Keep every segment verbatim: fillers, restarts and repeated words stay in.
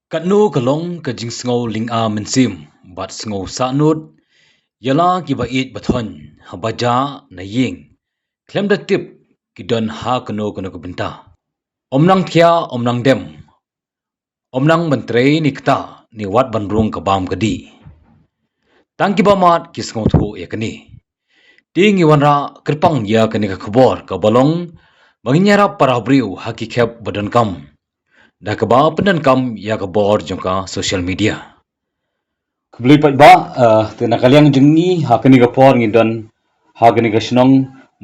Katno ka long ka jingsngew lynga mynsiem bad sngew sahnud ïa la kiba ïeit ba thoiñ haba jah na ïing khlem da tip ki don ha kano kano ka bynta. Ym nang thiah, ym nang dem, ym nang ban trei ne ktah ne wat ban rung ka bam ka dih. Tang kiba mad ki sngewthuh ïa kane. Te ngi wanrah kyrpang ïa kane ka khubor kaba long ba ngin ïarap para briew ha ki khep ba donkam da kaba pyndonkam ïa ka bor jong ka social media. Khublei paidbah, eh, te na ka liang jong ngi ha kane ka por ngi don ha kane ka shnong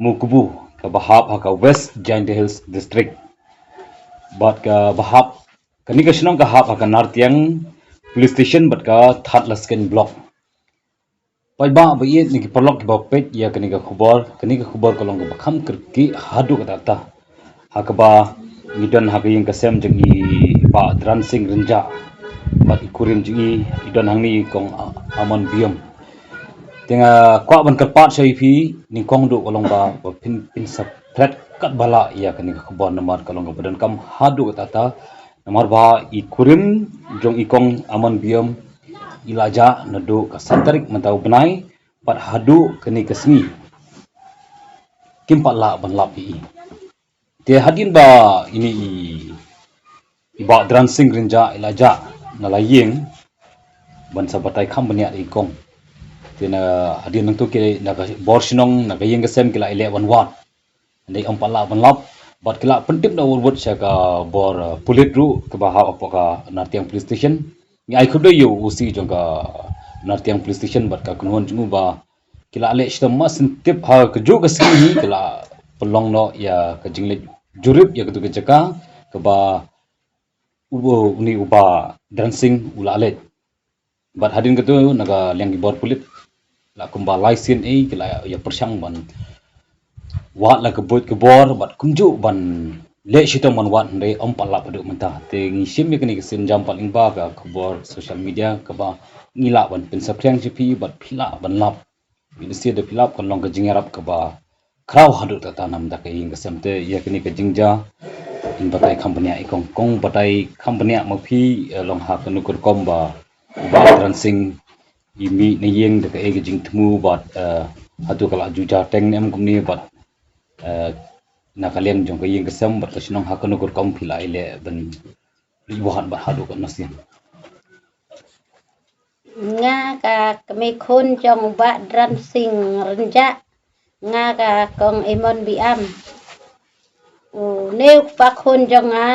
Mukubu kaba hap ha ka West Jaintia Hills District. Bad kaba hap, kane ka shnong ka hap ha ka Nartiang Police Station bad ka Thadlaskein Block. Paidbah ba ïeit ne ki paralok kiba peit ïa kane ka khubor, kane ka khubor ka long kaba kham kyrkieh haduh katta katta. Ha kaba ngi don ha ka ïing ka sem jong i Bah Dransing Rynjah bad i kurim jong i, i don hangne i Kong A-, Amon Biom. Te nga kwah ban kyrpad sha ïa phi, nyngkong duh ka long ba, ba phin, phin sa pret katba lah ïa kane ka khubor namar ka long kaba donkam haduh katta katta. Namar ba i kurim jong i Kong Amon Biom i la jah naduh ka san tarik mynta u bnai bad haduh kane ka sngi kim pat lah ban lap ïa i. Te hadien ba ine i, i Bah Dransing Rynjah i la jah na la ïing ban sa batai kham bniah ïa i Kong. Te na hadien nangto ki na ka bor shnong, na ka ïing ka sem ki la ïaleh ban wad. Hynrei ym pat lah ban lap bad ki la pyntip na wut wut sha ka bor, eh, pulit ruh kaba hap hapoh ka Nartiang Police Station. Ngi ai khublei ïa u O C jong ka Nartiang Police Station bad ka kynhun jong u ba ki la leh shitom, mar shen tip ha kajuh ka sngi hi ki la pynlong noh ïa ka jingleit jurip ïa katu ka jaka kaba u, une u Bah Dransing u la leit. Bad hadien katu na ka liang ki bor pulit la kumba lai sien ei ki la ïa pyrshang ban wad la ka buit ka bor bad kumjuh ban leh shitom ban wad, hynrei ym pat lap haduh mynta. Te ngi shim ïa kane ka sienjam palat lyngba ka khubor social media kaba ngi lah ban pynsaphriang sha phi bad phi lah ban lap. Bad lada phi lap kan long ka jingïarap kaba khraw haduh katta namar ka ïing ka sem. Te ïa kane ka jingjia in batai kham bniah ïa i Kong, Kong batai kham bniah ma phi, eh, long ha kano ka rukom ba u Bah Dransing i mih na ïing da kaei ka jingthmu bad, eh, hato ka la ju jia teng ne em kumne bad, eh, na ka liang jong ka ïing ka sem bad ka shnong ha kano ka rukom phi la ïaleh ban leit wad bad haduh katno sien. Nga ka kmie khun jong u Bah Dransing Rynjah, nga ka Kong Amon Biom. Une u kpa khun jong nga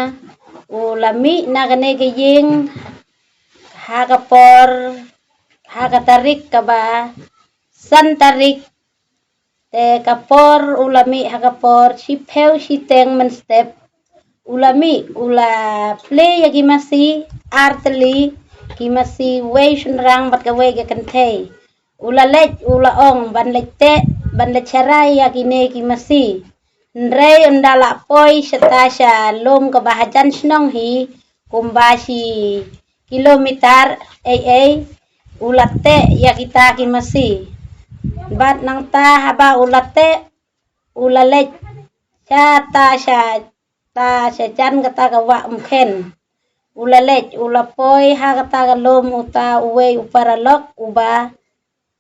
u la mih na kane ka ïing ha ka por, ha ka tarik kaba san tarik. Te ka por u la mih ha ka por shiphew shiteng mynstep. U la mih, u la plie ïa ki masi ar tylli, ki masi wei shynrang bad kawei ka kynthei. U la leit, u la ong ban leit teh, ban leit sharai ïa kine ki masi. Hynrei ynda la poi shata sha lum kaba hajan shnong hi, kumba shi kilometer ei ei, u la teh ïa kita ki masi. Bad nangta haba u la teh, u la leit shata sha, ta sha jan kata ka wah Umkhen. U la leit, u la poi ha kata ka lum uta uwei u paralok uba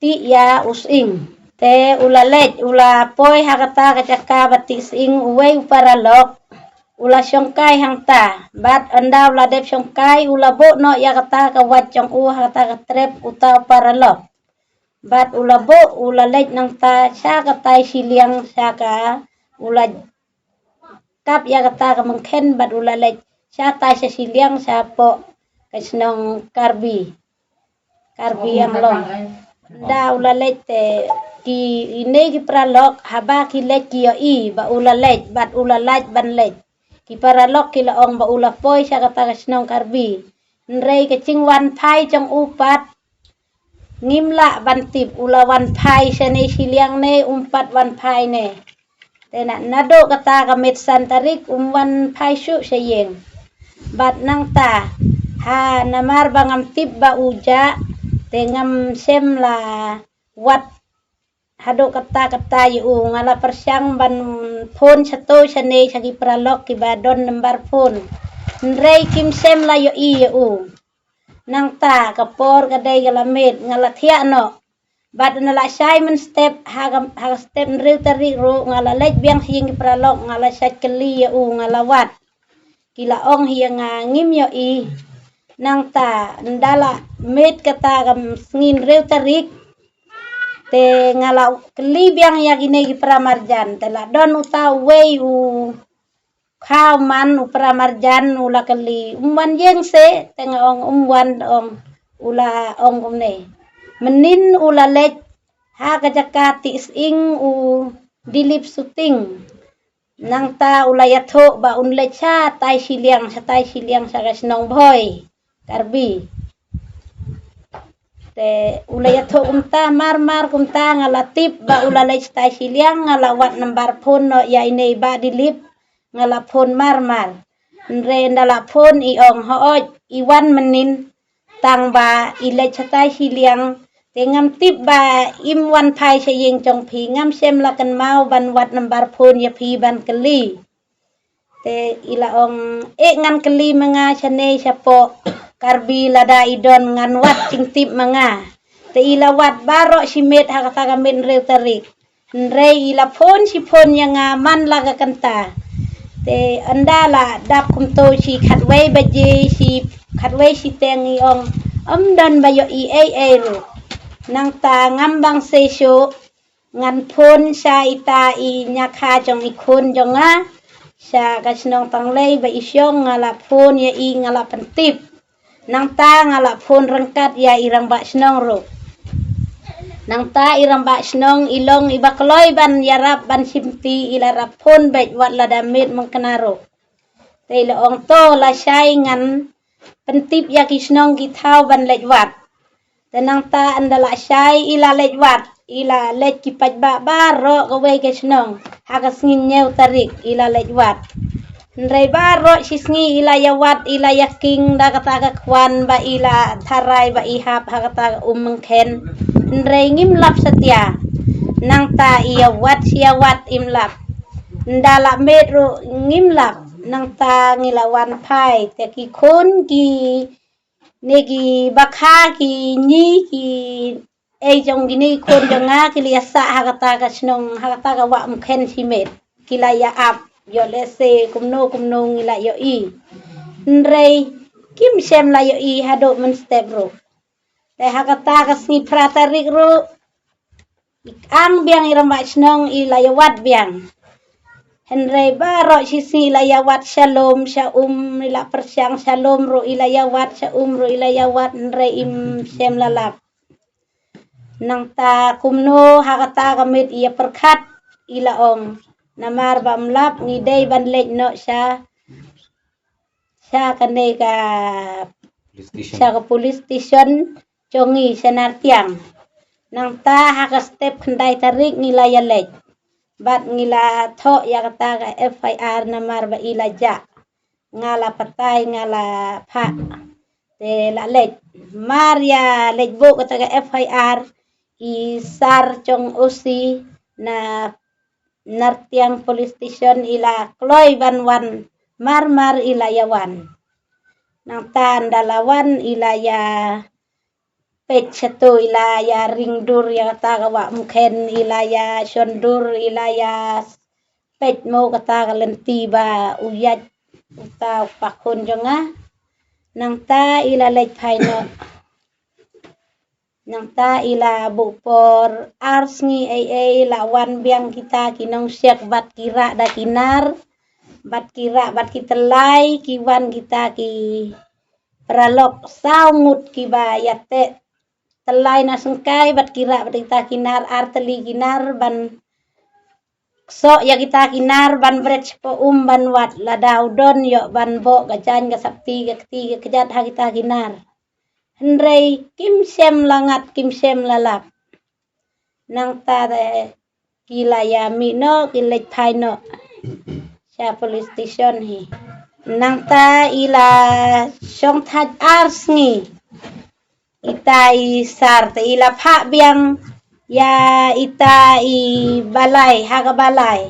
tih ïa u sying. Te u la leit, u la poi ha kata ka jaka ba tih sying uwei u paralok. U la shongkai hangta. Bad ynda u la dep shongkai, u la buh noh ïa kata ka wait jong u ha kata ka trep uta u paralok. Bad u la buh, u la leit nangta sha katai shiliang sha ka, u la kap ïa kata ka Mengkhen bad u la leit shatai sha shiliang shapoh ka shnong Karbi, Karbi Anglong. Ynda u la leit te kine ki paralok haba ki leit ki ïohi ba u la leit bad u la lait ban leit. Ki paralok ki la ong ba u la poi sha kata ka shnong Karbi. Hynrei ka jingwan phai jong u pat ngim lah ban tip, u la wan phai shane shiliang ne, um pat wan phai ne. Te na, naduh kata ka miet san tarik um wan phai shuh sha ïing. Bad nangta, ha namar ba ngam tip ba u jah, te ngam shym la wad haduh katta katta ïa u, nga la pyrshang ban phone shato shane sha ki paralok kiba don number phone. Hynrei kim shym la ïohi ïa u. Nangta ka por ka dei ka la miet, nga la thiah noh. Bad nga la shai mynstep, ha ka, ha ka step hynriew tarik ruh, nga la leit biang sha ïing ki paralok, nga la shait kylli ïa u, nga la wad. Ki la ong hi ïa nga ngim ïohi. Nangta, ynda la miet kata ka sngi hynriew tarik, te nga la kylli biang ïa kine ki para marjan, te la don uta uwei u khaw man u para marjan u la kylli, um wan ïeng se, te nga ong um wan, ong u la ong kumne. Mynnin u la leit ha ka jaka Tisying u Dilip shooting. Nangta u la ïathuh ba un leit shatai shiliang, shatai shiliang sha ka shnong Bhoi, Karbi. Te u la ïathuh kumta, mar mar kumta nga la tip ba u la leit shatai shiliang, nga la wad nambar phone noh ïa ine i bah Dilip, nga la phone mar mar. Hynrei ynda la phone i ong hooid, i wan mynnin, tang ba i leit shatai shiliang, te ngam tip ba im wan phai sha ïing jong phi, ngam shem la kynmaw ban wad nambar phone ïa phi ban kylli. Te i la ong, eh ngan kylli ma nga shane shapoh Karbi lada i don ngan wad jingtip ma nga. Te i la wad baroh shi miet ha kata ka miet hynriew tarik. Hynrei i la phone shi phone ïa nga man la ka kynta. Te ynda la dap kumto shi khatwei baje, shi khatwei shiteng i ong, ym don ba ïohi ei ei ruh. Nangta ngam bang sei shuh, ngan phone sha ita i ñiakha jong i khun jong nga, sha ka shnong Tanglei ba i shong, nga la phone ïa i, nga la pyntip. Nangta nga la phone ryngkat ïa i rangbah shnong ruh. Nangta i rangbah shnong i long iba kloi ban ïarap ban shimti, i la rap phone beit wat lada miet mynta ruh. Te i la ong to lashai ngan pyntip ïa ki shnong ki thaw ban leit wad. Te nangta ynda la shai i la leit wad, i la leit ki paidbah baroh kawei ka shnong. Ha ka sngi hynñiew tarik i la leit wad. Hynrei baroh shi sngi i la ïa wad, i la ïa king da kata ka khwan ba i la tharai ba i hap ha kata ka um mengkhen. Hynrei ngim lap satia. Nangta i ïa wad shi ïa wad im lap. Ynda la miet ruh ngim lap. Nangta ngi la wan phai, te ki khun ki, ne ki bakha ki ñi ki ei jong kine ki khun jong nga ki la ïa sah ha kata ka shnong, ha kata ka wah Umkhen shimet. Ki la ïa ap, ïoh lehse kumno kumno ngi la ïohi. Hynrei kim shym la ïohi haduh mynstep ruh. Te ha kata ka sngi phra tarik ruh, i kang biang i rangbah shnong i la ïa wad biang. Hynrei baroh shi sngi i la ïa wad sha lum sha um, i la pyrshang sha lum ruh i la ïa wad, sha um ruh i la ïa wad, hynrei im shym la lap. Nangta kumno ha kata ka miet i ïa pyrkhat, i la ong, namar ba ym lap ngi dei ban leit noh sha, sha kane ka, sha ka police station jong ngi sha Nartiang. Nangta ha ka step khyndai tarik ngi la ïa leit. Bad ngi la thoh ïa kata ka F I R namar ba i la jah. Nga la patai, nga la phah. Te la leit. Mar ïa leit buh kata ka F I R, i sar jong O C na Nartiang Police Station i la kloi ban wan, mar mar i la ïa wan. Nangta ynda la wan i la ïa peit shato, i la ïa ring dur ïa kata ka wah Umkhen, i la ïa shon dur, i la ïa peit mo kata ka lynti ba u ïaid uta u pakhun jong nga. Nangta i la leit phai noh. Nangta i la buh por ar sngi ei ei la wan biang kita ki nongsiek bad ki rah da ki nar, bad ki rah bad ki tyllai, ki wan kita ki paralok saw ngut kiba ïa teh tyllai na syngkai bad ki rah bad kita ki nar, ar tylli ki nar ban ksoh ïa kita ki nar ban bret shapoh um ban wad, lada u don ïoh ban boh ka jaiñ ka sapti ka kti ka kjat ha kita ki nar. Hynrei kim shym la ngat, kim shym la lap. Nangta te ki la ïa mih noh, ki leit phai noh sha police station hi. Nangta i la shong thait ar sngi. Ita i sar te i la phah biang ïa ita i balai, ha ka balai.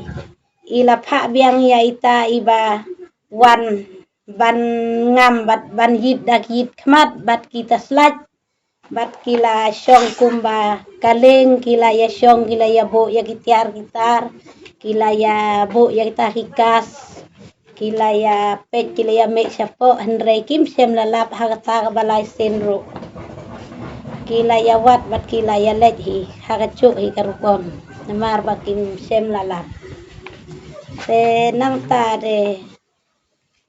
I la phah biang ïa ita iba wan ban ngam bad ban ïit da ki ïit khmat bad ki taslait. Bad ki la shong kumba ka leng, ki la ïa shong, ki la ïa buh ïa ki tiar ki tar, ki la ïa buh ïa kita ki kas, ki la ïa peit, ki la ïa mih shapoh, hynrei kim shym la lap ha kata kaba lai sien ruh. Ki la ïa wad bad ki la ïa leit hi ha kajuh hi ka rukom, namar ba kim shym la lap. Te nangta de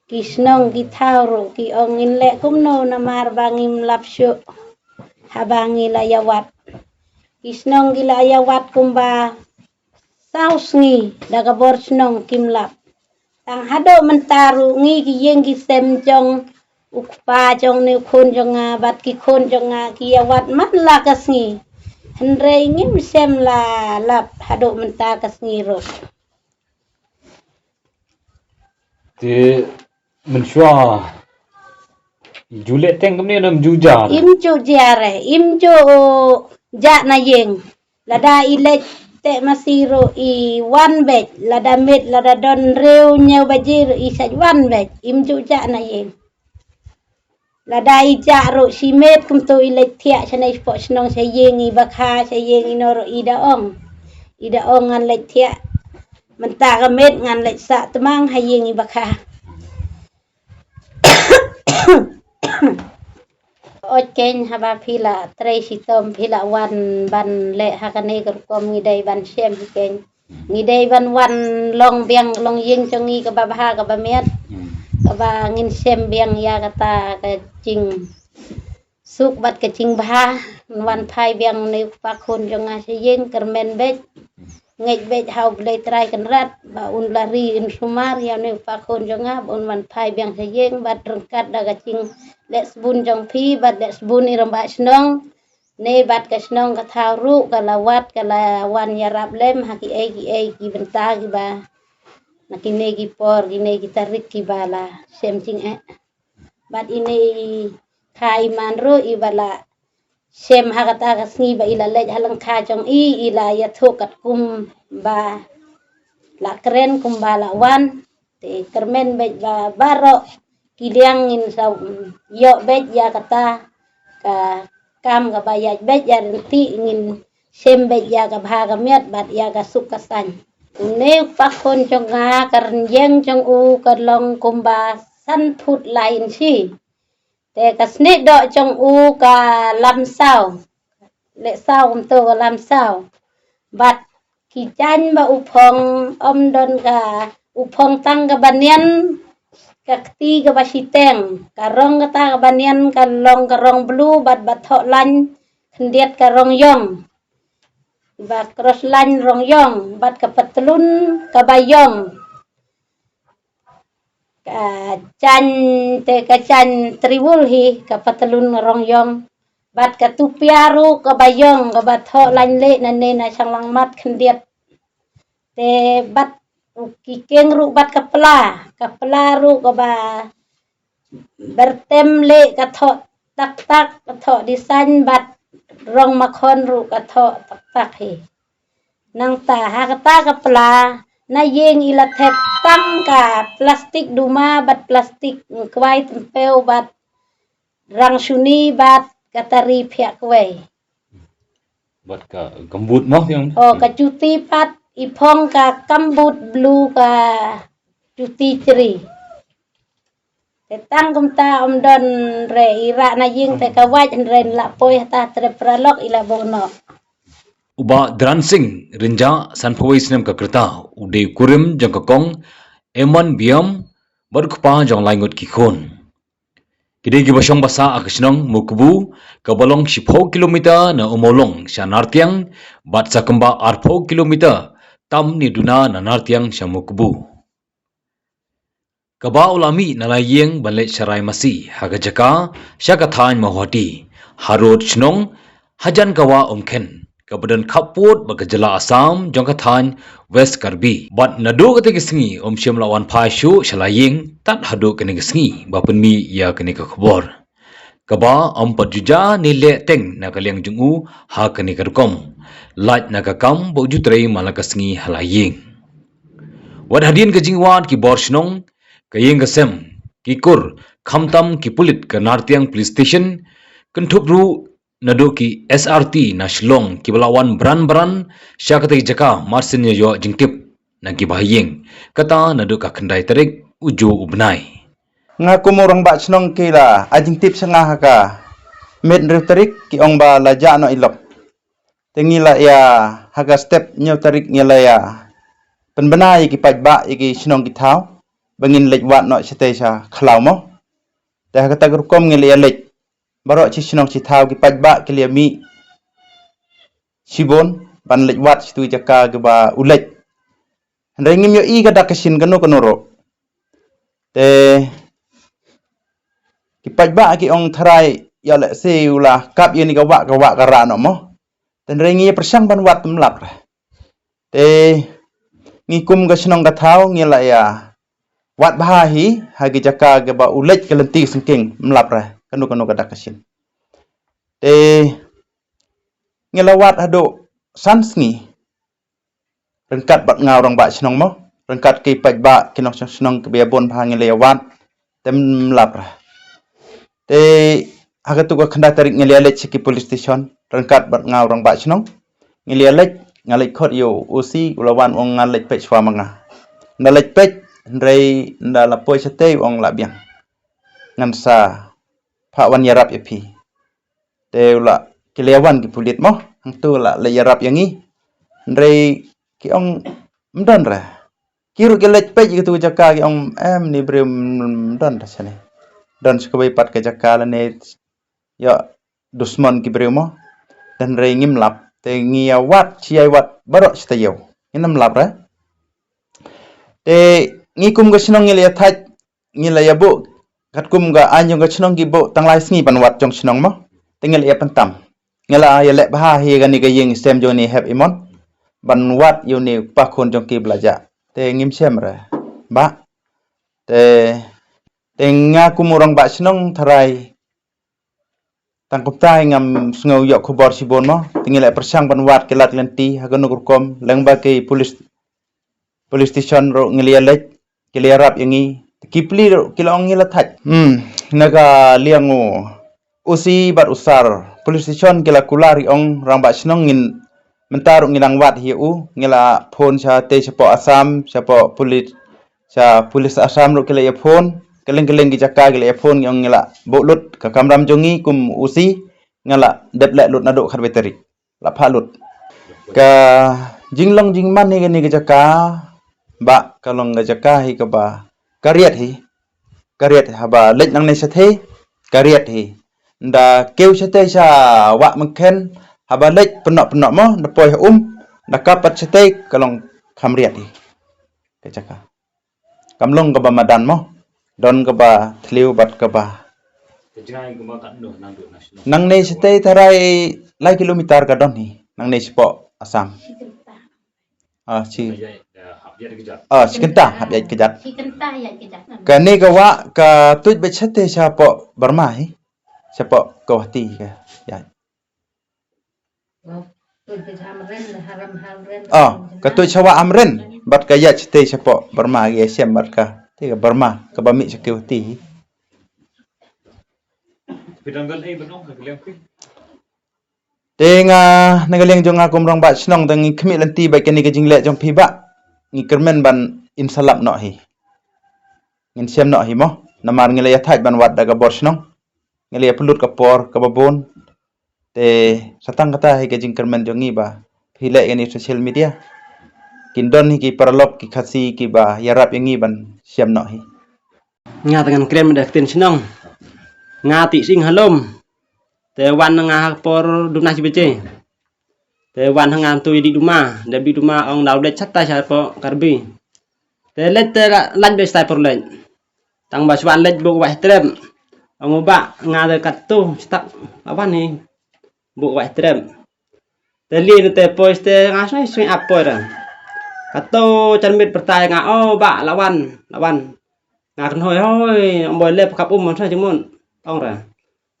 ki shnong ki thaw ruh ki ong, ngin leh kumno namar ba ngim lap shuh haba ngi la ïa wad. Ki shnong ki la ïa wad kumba saw sngi da ka bor shnong kim lap. Tang haduh mynta ruh ngi ki ïing ki sem jong u kpa jong ne u khun jong nga bad ki khun jong nga ki ïa wad man la ka sngi, hynrei ngim shym la lap haduh mynta ka sngi ruh. Te mynshuwa ju leh teng kumne, ym ju jia? Im ju jia re, im ju jia na ïing. Lada i leit teh masi ruh i wan beit, lada miet lada don hynriew hynñiew baje ruh i sait wan beit, im ju jia na ïing. Lada i jah ruh shimet kumto i leit thiah shane shapoh shnong sha ïing i bakha, sha ïing ino ruh i da ong. I da ong ngan leit thiah. Mynta ka miet ngan leit sah tmang ha ïing i bakha. Ot keiñ, haba phi la trei shitom phi la wan ban leh ha kane ka rukom, ngi dei ban shem hi keiñ. Ngi dei ban wan long biang long ïing jong ngi kaba bha kaba miat. Hmm. Kaba ngin shem biang ïa kata ka jingsuk bad ka jingbha. Wan phai biang ne u kpa khun jong nga sha ïing, kyrmen beit. Ngeit beit ha U Blei Trai Kynrad ba un la ri un sumar ïa ne u kpa khun jong nga ba un wan phai biang sha ïing bad ryngkat da ka jingleh sbun jong phi bad leh sbun i rangbah shnong. Ne bad ka shnong ka thaw ruh ka la wad, ka la wan ïarap lem ha kiei kiei ki bynta kiba na kine ki por, kine ki tarik kiba la shem jingeh. Bad ine i kha i man ruh iba la shem ha kata ka sngi ba i la leit ha lyngkha jong i, i la ïathuh katkum ba la kren kumba la wan. Te kyrmen beit ba baroh ki liang ngin sa ïoh beit ïa kata ka kam kaba ïaid beit ïa ryntih, ngin shem beit ïa ka bha ka miat bad ïa ka suk ka saiñ. Une u kpa khun jong nga ka rynïeng jong u ka long kumba san phut lai inshi. Te ka snieh doh jong u ka lam saw. Leh saw kumto ka lam saw. Bad ki jaiñ ba u phong ym don, ka u phong tang kaba nian, ka kti kaba shiteng, ka rong kata kaba nian ka long ka rong blue bad ba thoh lain khyndiat ka rong ïong. Ba cross lain rong ïong bad ka patlun kaba ïong. Ka jaiñ te ka jaiñ triwul hi, ka patlun rong ïong. Bad ka tupia ruh kaba ïong, kaba thoh lain leh na ne na shanglangmat khyndiat. Te bad ki keng ruh bad ka pla, ka pla ruh kaba byrtem leh ka thoh tak tak, ka thoh design bad rong makhon ruh ka thoh tak tak hi. Nangta ha kata ka pla na ïing i la thep tang ka plastik duma bad plastik kwai tympew bad rang shuni bad ka tari phiah kwai. Bad ka gambut mo, ïong? Oh, ka juti pat i phong ka gambut blue, ka juti chri. Te tang kumta ym don re, i rah na ïing te ka wait, hynrei la poi hata tre paralok i la buh noh. U Bah Dhran Singh Rynjah, sanphew wei snem ka rta, u dei u kurim jong ka kong Eman Biam bad u kpa jong lai ngut ki khun. Ki dei kiba shong ba sah ha ka shnong Mukbu, kaba long shiphew kilometer na Umawlong sha Nartiang bad sa kumba arphew kilometer tam ne duna na Nartiang sha Mukbu. Kaba u la mih na la ïing ban leit sharai masi ha ka jaka sha ka thaiñ Mawhati, harud shnong hajan ka wah Umkhen, kaba don khappud bad ka jylla Assam jong ka thaiñ West Karbi. Bad naduh katei ka sngi um shym la wan phai shuh sha la ïing tad haduh kane ka sngi ba pynmih ïa kane ka khubor. Kaba ym pat ju jia ne leh teng na ka liang jong u ha kane ka rukom, lait na ka kam ba u ju trei man la ka sngi ha la ïing. Wat hadien ka jingwad ki bor shnong, ka ïing ka sem ki kur, khamtam ki pulit ka Nartiang Police Station, kynthup ruh naduh ki S R T na Shillong kiba la wan bran-bran sha katei ka jaka marsien ïa ïoh jingtip na kiba ha ïing. Kata naduh ka khyndai tarik u Jun u bnai. Nga kum u rangbah shnong ki la ai jingtip sha nga ha ka miet hynriew tarik, ki ong ba la jah noh i lok. Te ngi la ïa, ha ka step hynñiew tarik ngi la ïa pynbna ïa ki paidbah ïa ki shnong ki thaw ba ngin leit wad noh shatei sha khlaw mo. Te ha kata ka rukom ngi la ïa leit baroh shi shnong shi thaw, ki paidbah ki la ïa mih shibun ban leit wad sha tu jaka kiba u leit. Hynrei ngim ïohi ka dak ka shin kano kano ruh. Te ki paidbah ki ong tharai ïa lehse u la kap ïa kane ka wah, ka wah ka rah noh mo. Te hynrei ngi ïa pyrshang ban wad, ym lap re. Te ngi kum ka shnong ka thaw ngi la ïa wad bha hi ha ki jaka kiba u leit ka lynti ka syngkien, ym lap re kano kano ka dak ka shin. Te ngi la wad haduh san sngi ryngkat bad nga u rangbah shnong mo, ryngkat ki paidbah ki nongshong shnong kiba ïa bun bha ngi la ïa wad, te ym lap re. Te ha katu ka khyndai tarik ngi la ïa leit sha ki police station ryngkat bad nga u rangbah shnong. Ngi la ïa leit, nga leit khot ïa u O C, u la wan u ong ngan leit peit shuwa ma nga. Nga leit peit, hynrei nga la poi shatei u ong la biang. Ngan sa phah wan ïarap ïa phi. Te u la, ki la ïa wan ki pulit mo, hangtu la, la ïarap ïa ngi. Hynrei ki ong ym don re. Ki ruh ki leit peit ïa katu ka jaka ki ong em, ne briew ym don re shane. Don sha kawei pat ka jaka lane ïa dusmon ki briew mo. Te hynrei ngim lap. Te ngi ïa wad, shi ïa wad baroh shi taïew. Ngin ym lap re. Te ngi kum ka shnong ngi la ïa thait, ngi la ïa buh, katkum ka aiñ jong ka shnong ki buh tang lai sngi ban wad jong shnong mo. Te ngi la ïa pyntam. Ngi la ïa leh bha hi kane ka ïing sem jong une Hep Imon ban wad ïa une u kpa khun jong ki ba la jah. Te ngim shem re. Bah. Te, te nga kum u rangbah shnong tharai tang kumta ngam sngew ïoh khubor shibun mo. Te ngi la pyrshang ban wad ki lad lynti ha kano ka rukom, lyngba ki police, police station ruh ngi la ïa leit, ki la ïarap ïa ngi. Te ki pli ruh ki la ong ngi la thait. Hmm, na ka liang u O C bad u sir police station ki la kular ïa u rangbah shnong, ngin mynta ruh ngi dang wad hi ïa u, ngi la phone shatei shapoh Assam, shapoh police, sha police Assam ruh ki la ïa phone, kylleng kylleng ki jaka ki la ïa phone, ngi ong ngi la buh lut ka kamram jong ngi kum U C, ngi la dep leh lut naduh khatwei tarik. La phah lut. Ka jinglong jingman hi kane ka jaka, bah, ka long ka jaka hi kaba ka riat hi. Ka riat haba leit nangne shatei, ka riat hi. Nda kiew shatei sha Wah Mynkhen, haba leit pynnoh pynnoh mo, nda poi ha um, nda kap pat shatei, ka long kham riat hi. Ka jaka. Kam long kaba madan mo. Don kaba thliew bad kaba. Ka jngai kumba katno nangduh na shnong? Nangne shatei tharai lai kilometer ka don hi. Nangne shapoh Assam. Ah, shi. Ïa, ïa, hap ïa kjat. Ah, shi kynta hap ïa kjat. Shi kynta ïa kjat. Kane ka wah ka tuid beit shatei shapoh Burma hi. Shapoh Guwahati ka. Ïa. Oh, ka tuid sha Wah Amren bad ka ïaid shatei shapoh Burma, ïa shem bad ka. Te ka Burma kaba mih sha Guwahati hi. Te nga, na ka liang jong nga kum rangbah shnong, te ngi khmih lynti bad kane ka jingleh jong phi bah. Ngi kyrmen ban in sa lap noh hi. Ngin shem noh hi mo. Namar ngi la ïa thait ban wad da ka bor shnong. Ngi la ïa pynlut ka por kaba bun. Te sa tang kata hi ka jingkyrmen jong ngi ba phi leh ïa kane social media. Kin don hi ki paralok ki Khasi kiba ïarap ïa ngi ban shem noh hi. Nga te ngan kren da ka ktien shnong. Nga Tih Sing Halom. Te wan nga ha ka por duna shi baje. Te wan ha nga tu ïa dih duma, da dih duma ong da u leit shatai shapoh Karbi. Te leit te la lait beit shatai por leit. Tang ba shu wan leit buh wah trep. Ong u bah nga te katto stak awan hi. Buh wah trep. Te leit te poi te nga sngew sngew ap poi ra. Katto jan miet pyrta ïa nga, oh bah la wan, la wan. Nga kynhoi hoi, ong boi lep kap um man sa jingmut. Ong ra.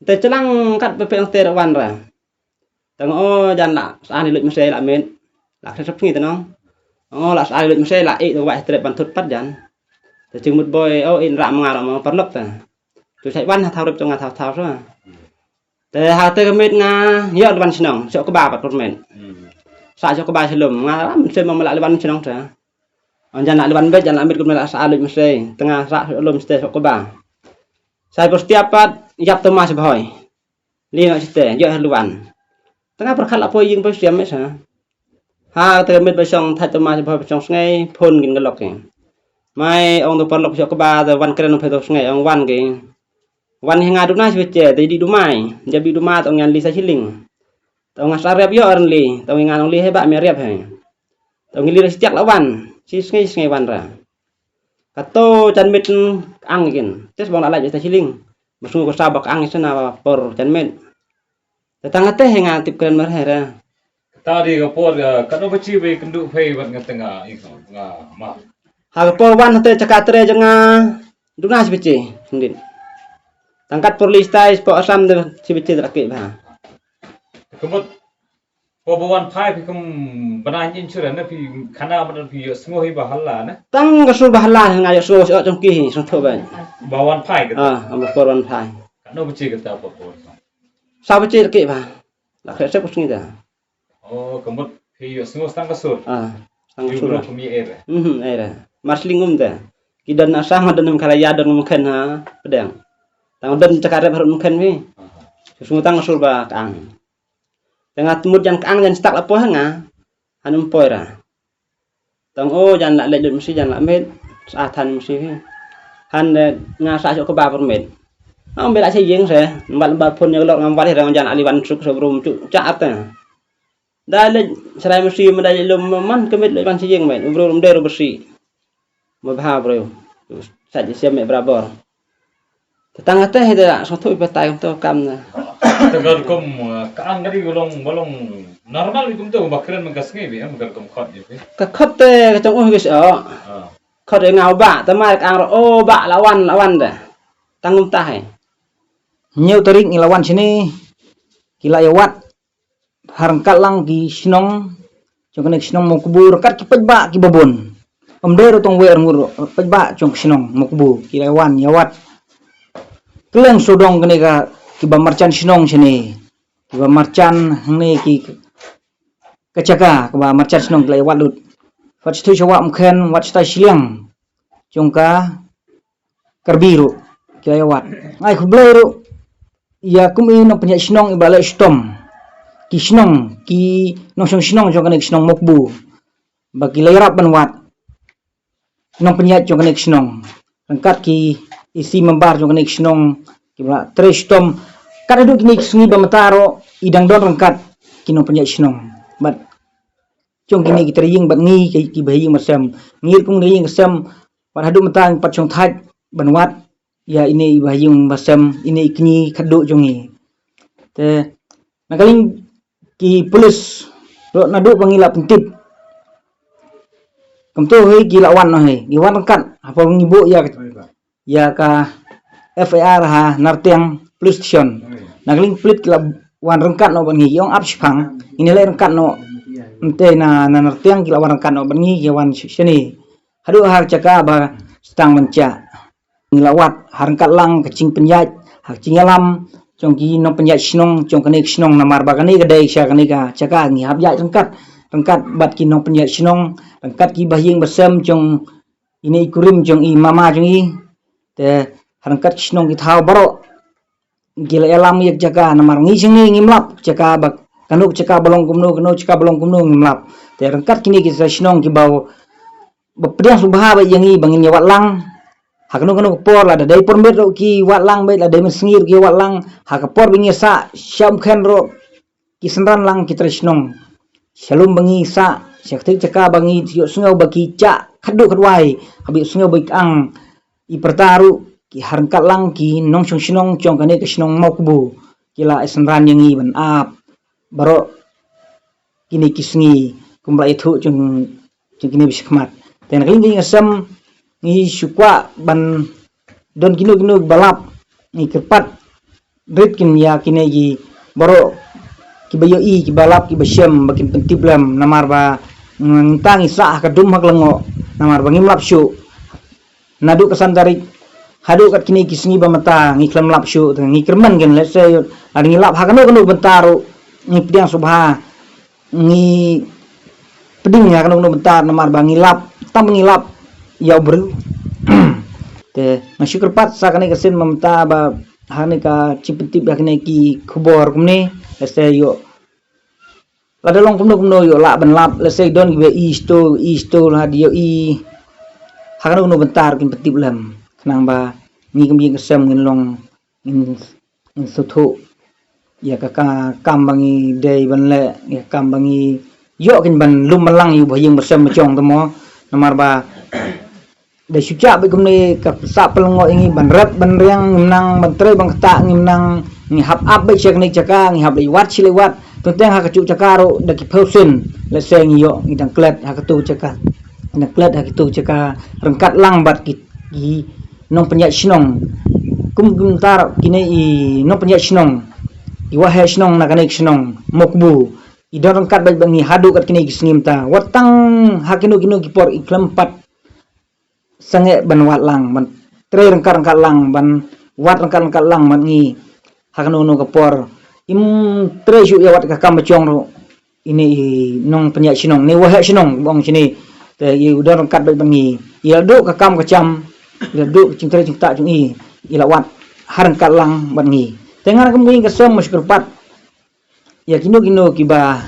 Te chlang kat ba pek te ra wan ra. Te nga, oh jan la sa ni lut mase la met. La khrep sngi te nong. Oh la sa ni lut mase la i te wah trep ban thut pat jan. Te jingmut boi, oh, in rah ma nga rah ma paralok te. Tu sa wan ha thaw rep jong nga thaw thaw sa. Te ha te ka miet nga ïoh wan shnong, sha kaba pat por miet. Sa sha kaba shalom, nga ram se ma la wan shnong sa. Ong jan la wan bet, jan la miet kum la sa aluj mesti. Te nga sa sha lum ste sha kaba. Sa por stia pat, ïap to ma sha bhoi. Li nga site, ïoh luan. Te nga pyrkhat la poi ïing poi siam me sa. Ha, te ka miet ba shong thait to ma sha bhoi ba shong sngai, phone kin ka lok kin. Mai ong to paralok sha kaba, te wan kren phe to sngai, ong wan ki. Wan hi nga duna sha biche, te di dumai, ja bi duma, te ong yan li sa shilling. Te ong nga sa rep ïoh ren li, te ong nga ong li he ba me rep he. Te ong li ra shi tiak la wan, shi sngai sngai wan ra. Kato jan miet ang kin, tes bong la lait sa shilling. Ba sngew ko sa ba ka ang sa na por jan miet. Te tang te he nga tip kren mer he ra. Kata di ka por, eh, katno bachi ba kynduh phi bad nga teng nga, i nga ma. Ha ka por wan te chaka tre jong nga duna sha bichi, hynnin. Tang kat por li stai, por asam te sha bichi te la ki ba. Ka mut, por ba wan phai phi kum bana nyin chura na phi khana ba phi ïoh sngew hi ba hala na. Tang ka sur ba hala nga ïoh sngew sha jong ki hi, sngewthuh ba. Ba wan phai kata. Ah, amba por wan phai. Katno bachi kata por por. Sa bachi la ki ba. La kre se ku sngi da. Oh, ka mut phi ïoh sngew tang ka sur. Ah, tang ka sur. Ïoh kum ïa era. Mhm, era. Mar shilling um da. Ki don na sa ma don ym kala ïa don ym khen ha pdeng. Tang don chaka rep harud ym khen phi. Aha. Sngew tang ka sur ba ka ang. Te nga mut jan ka ang jan stak la poi ha nga. Han ym poi ra. Tang o jan la leit lut masi jan la miet. Sa than masi phi. Han de nga sa sha kaba por miet. Nga ym bela sha ïing se. Mbat mbat phone ïa ka lok ngam wat hi ra jan la li wan suk sa brum chu cha ate. Da leit sha rai masi ma da leit lum man ka miet leit wan sha ïing miet. Brum de ru basi. Ma bha breu. Sa ji siam me bra bor. Te tang te he da sngewthuh ba tai kumto kam na. Te ka rukom, eh, ka ang ka dei ba long, ba long normal kumto ba kren man ka sngi bi, em, ka rukom khot ji bi. Ka khot te ka jong u hi sha. Ah. Khot ïa nga u ba, te mar ka ang ro, oh, ba la wan, la wan da. Tang kumta he. Hynñiew tarik ngi la wan shane, ki la ïa wad. Ha ryngkat lang ki shnong, jong kane ka shnong Mawkbu, ryngkat ki paidbah kiba bun. Ym dei ruh tang wei arngut ruh, paidbah jong ka shnong Mawkbu, ki la wan ïa wad. Kylleng sawdong kane ka, kiba marjan shnong shane. Kiba marjan hangne ki, ka jaka, kiba marjan shnong ki la ïa wad lut. Wat shatei sha Wah Umkhen, wat shatei shiliang. Jong ka Karbi ruh, ki la ïa wad. Nga ai khublei ruh ïa kum i nongpynïaid shnong iba la leh shitom. Ki shnong, ki nongshong shnong jong kane ka shnong Mawkbu. Ba ki la ïarap ban wad nongpynïaid jong kane ka shnong. Ryngkat ki isi member jong kane ka shnong, kiba la trei shitom. Kat haduh kine ki sngi ba mynta ruh, i dang don ryngkat ki nongpynïaid shnong. Bad jong kine ki trei ïing bad ngi ki, kiba ha ïing ba sem. Ngi ruh kum ngi ha ïing ba sem. Bad haduh mynta ngi pat shong thait ban wad ïa ine i ba ha ïing ba sem, ine i kñi khadduh jong ngi. Te na ka liang ki pulis ruh naduh ba ngi la pyntip, kumto hi ki la wan noh hi, ki wan ryngkat, hapoh ngi buh ïa ka, ïa ka F I R ha Nartiang Police Station. Na ka liang pulit ki la wan ryngkat noh bad ngi, ki ong ap shipang, ngi leh ryngkat noh, ynte na, na Nartiang ki la wan ryngkat noh bad ngi, ki wan shane. Haduh ha ka jaka ba sdang ban jah. Ngi la wad, ha ryngkat lang ka jingpynïaid, ha ka jingïalam jong ki nongpynïaid shnong, jong kane ka shnong namar ba kane ka dei sha kane ka jaka ngi hap ïaid ryngkat, ryngkat bad ki nongpynïaid shnong, ryngkat ki ba ha ïing ba sem jong ine i kurim jong i mama jong i. Te ha ryngkat ki shnong ki thaw baroh ki la ïalam ïa ka jaka namar ngi shnong ngim lap jaka ba kano ka jaka ba long kumno, kano ka jaka ba long kumno ngim lap. Te ryngkat kine ki shnong kiba ba pdiang sngewbha bad ïa ngi ba ngin ïa wad lang. Ha kano kano ka por lada dei por miet ruh ki wad lang bad lada dei mynsngi ruh ki wad lang. Ha ka por ba ngi sah sha Umkhen ruh ki synran lang ki trei shnong. Shalum ba ngi sah sha kata ka jaka ba ngi ïohsngew ba ki jah khadduh khadwai. Haba ïohsngew ba ki ang i pyrta ruh ki ha ryngkat lang ki nongshong shnong jong kane ka shnong Mawkbu. Ki la ai synran ïa ngi ban ap baroh kine ki sngi kumba la ïathuh jong, jong kine ba shakhmat. Te na ka liang ka ïing ka sem ngi shu kwah ban don kino kino ba lap, ngi kyrpad rit kin ïa kine ki baroh kiba ïohi, kiba lap, kiba shem ba kin pyntip lem namar ba ngi tang ngi sah ha ka dum ha ka lyngngoh namar ba ngim lap shuh. Naduh ka san tarik haduh kat kine ki sngi ba mynta ngi khlem lap shuh, te ngi kyrmen kin, let's say, lada ngi lap ha kano kano bynta ruh, ngi pdiang sngewbha, ngi pdiang ha kano kano bynta, namar ba ngi lap, tang ba ngi lap ïa u briew. Te nga shu kyrpad sa kane ka sien mynta ba ha kane ka jingpyntip ïa kine ki khubor kumne, let's say, ïoh lada long kumno kumno ïoh lah ban lap, let's say, don kiba i sto i sto la dei ïoh i ha kano kano bynta ruh kin pyntip lem, khnang ba ngi kum ïing ka sem ngin long, ngin, ngin sngewthuh ïa ka, ka kam ba ngi dei ban leh, ïa ka kam ba ngi ïoh kin ban lum ban lang ïa u ba ïing ba sem ba jong te mo. Namar ba da shu jah bad kumne ka sah pynlyngngoh ïa ngi ban rep ban riang, ngim nang ban trei ban ktah, ngim nang, ngi hap ap bad sha kane jaka, ngi hap leit wad shi leit wad. Teng teng ha kajuh jaka ruh da ki phew sien, let's say, ngi ïoh, ngi dang klet ha katu jaka, ngi dang klet ha katu jaka ryngkat lang bad ki, ki nongpynïaid shnong. Kum, kumta kine i nongpynïaid shnong, i waheh shnong na kane ka shnong Mokbu, i don ryngkat bad, bad ngi haduh kat kine ki sngi mynta. Wat tang ha kino kino ki por i khlem pat sangeh ban wad lang, ban trei ryngkat ryngkat lang, ban wad ryngkat ryngkat lang bad ngi ha kano kano ka por. Im trei shuh ïa wat ka kam ba jong ruh, ine i nongpynïaid shnong, ne waheh shnong ba ong shane, te i u don ryngkat bad, bad ngi. I la duh ka kam ka jam, i la duh ka jingtrei jingktah jong i, i la wad ha ryngkat lang bad ngi. Te nga kum ïing ka sem nga shu kyrpad ïa kino kino kiba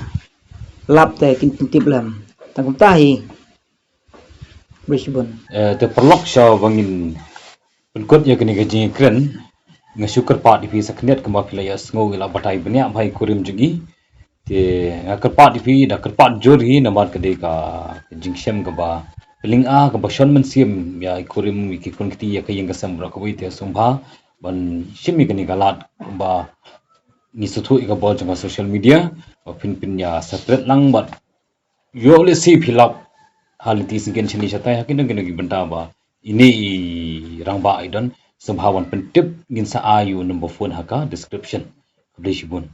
lap te kin pyntip lem. Tang kumta hi. Bishbun. Eh, te paralok, sha ba ngin pynkut ïa kane ka jingïakren, nga shu kyrpad ïa phi sa khyndiat kumba phi la ïa sngew, ïa la batai bniah bha ïa i kurim jong i. Te nga kyrpad ïa phi, da kyrpad jur hi namar ka dei ka, ka jingshem kaba pynlynga, kaba shon mynsiem ïa i kurim, ïa ki khun kti, ïa ka ïing ka sem baroh kawei. Te sngewbha ban shim ïa kane ka lad ba ngi sngewthuh ïa ka bor jong ka social media, ba phin pynïaseparate lang bad ïoh lehse phi lap ha lynti syngkien shane shatai ha kino kino ki bynta ba ine i rangbah i don, sngewbha wan pyntip, ngin sa ai ïa u number phone ha ka description. Khublei shibun.